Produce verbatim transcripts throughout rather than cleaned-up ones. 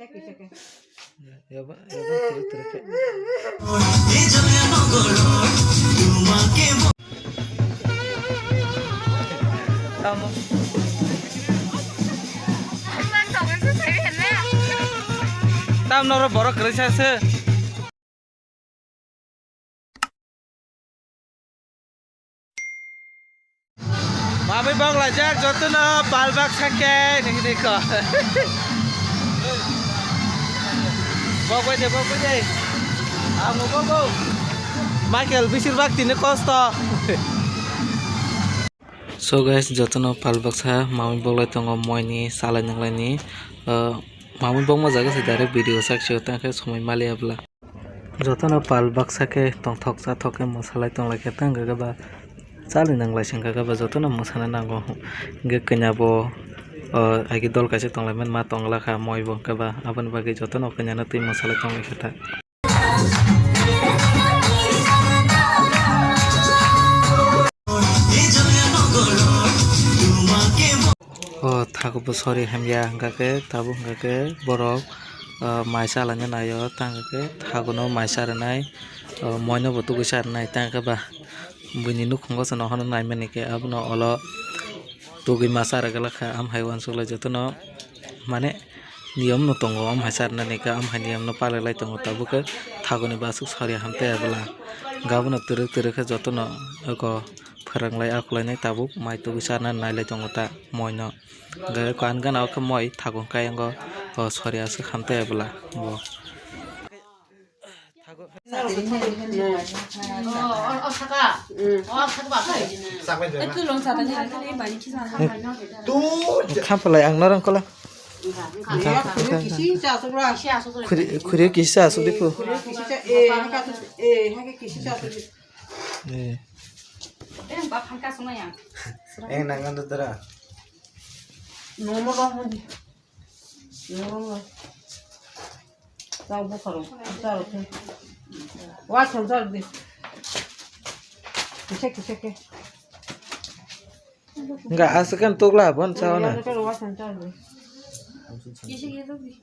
Yaba, yaba, tere, tere, tere. Tamo. Tam noro borok kwrwi sa se. Mamui bok laijak jotono pal baksa khe hinwi kho. Bok bai de, bok bai de. Amo bok bok. Michael bisir bak tini kosto. So guys, jotono pal baksa mamui bok lai tongo moini salai nanglaini. Uh, mamui bok ma jaga se direct video sak se tang khe somoi mali abla. Jotono pal baksa khe tongthok chathok khe mwsalai tonglaikha, tei hwnkhe ba chali nanglai se hwnkha khe ba jotono mwsana nango. Hwnkhe kanya bo, o, agi dol kaisa tonglaimani ma tongla kha moi bo hwnkhe ba, aboni bagwi jotono kanya no twi mwsalai tonglaikha ta. O thago bo sori hamya hwnkha khe tabuk hwnkha khe borok, o, mai salaina naio, tei hwnkha khe thago no mai sa rwnai, o, moi no bo tugui sa rwnai, tei hwnkha ba buini nukhungo se nohorno naimani khe abono olo tugui ma sa rwgwlak kha, am hai uansuk lai jotono mane niyom no tongo, am hai sa rwnani khe am hai niyom no palai lai tongo, tabuk khe thago ni basuk sori hamtai abola. Gabono twrwk twrwk khe jotono eko phwrwng lai akhulai nai tabuk mai tugui sa rwna nai lai tongo ta moi no. Hwnkhe eko ani gana o khe moi thago hwnkhe ayang o, o sori aswk hamtai abola bo. Khampalai ang norong kola. Khuri, khuri kisa asuk dipu. Eh. Eng nangan dara. Nomo dong mo di. Nomo dong. Tao bukharo. Tao khe. Wa cham char di. Kisa kisa khe. Enggak asik kan tukla bon sawana. Wa cham char di.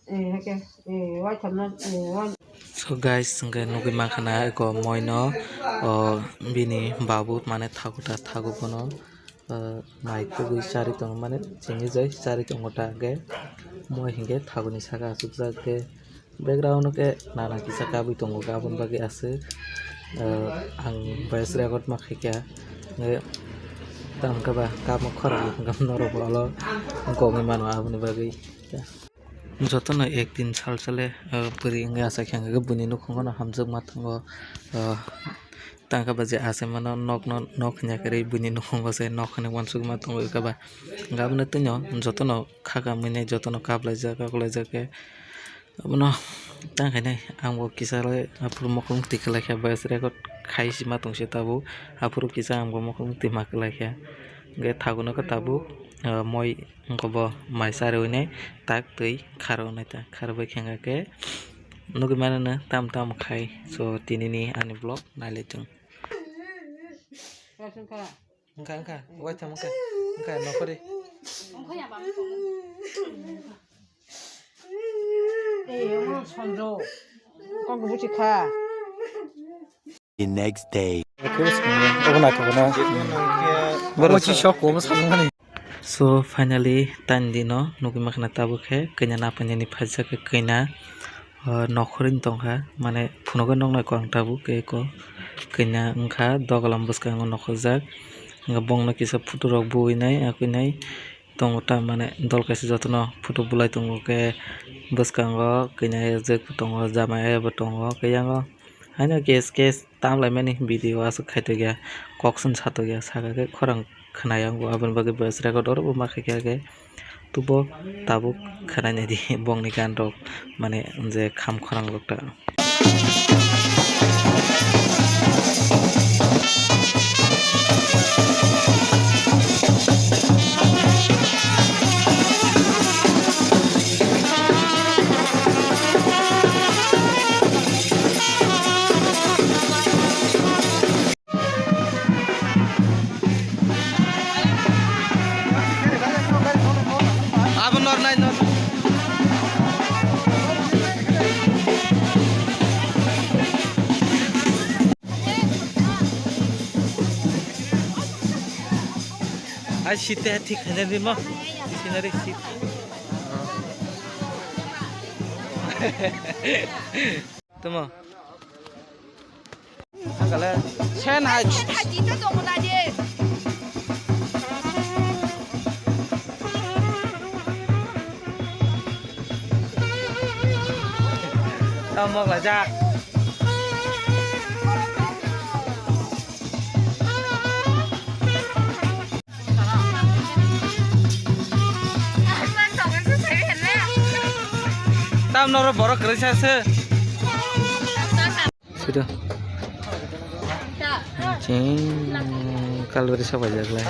Eh, hake. Eh, wa cham na. Eh, wa. So guys, hwnkhe nugui mankha na eko moi no, o, bini babu mane thago ta thago bono, o, mai tugui charwi tongo mane chini jai charwi tongo ta hwnkhe moi hwnkhe thago ni saka achukjak khe background o khe nana kisa kabui tongo aboni bagwi aswk, o, ang voice record ma khaikha hwnkhe tamo khe ba kamo khorang hwnkhe norok bo olo gongwi mano aboni bagwi. Jotono ek din sal sale, ah, bwrwi wngwi achai khe hwnkhe buini nukhungo no hamjakma tongo, ah, tangkhe ba je achaimano nokno nok hwnyakarwi buini nukhungo se nok hwnwi uansukma tongo wngkha ba. Hwnkhe abono twino jotono kha kamwi nai jotono kaplaijak kaklaijak khe abono tangkhe nai ang bo kisa le aphuru mokol muktwi khlaikha voice record khai sima tongse tabuk aphuru kisa ang bo mokol muktwi ma khlaikha hwnkhe thago no khe tabuk, ah, moi. Wngkha bo mai charwi nai tak twi kharo nai ta kharo bai khe hwnkha khe nugui mano no tam tam khai so tini ni ani vlog nai lai chwng. Wngkha wngkha waitham wngkha wngkha nokhori. The next day. Obo naithok no. Borok si sok kom sa mani. So finally tani dino nugui makhna tabuk khe kanya napanjani phaijak khe kanya, ah, nokhorwi tongkha mane phunugwi noknai kho ang tabuk khe eko kanya wngkha dogalam bwskango nokhorjak. Hwnkhe bongno kisa photo rok bui nai akwi nai tongo ta mane dol kaisa jotono photo bulai tongo khe bwskango kanya ayajak tongo jamai ayaba tongo khe yango. Haino case case tamlaimani video aswk khaitokya, kok swn satokya, saka khe khorang khwnaya wngkha, aboni bagwi voice record oro bo ma khaikha khe tubo tabuk khwnainai di bongni gan rok mane je kham khorang rok ta. Abo nor nai nor. Ai, seat te thik khaina di mo. Scenery seat. Tamo. Angkale. Sen hai. Sen hai, jita tong na je. Tamo lajak. Tam noro borok kwrwi sa se. Sida. Ching kalbari sabai jak lai.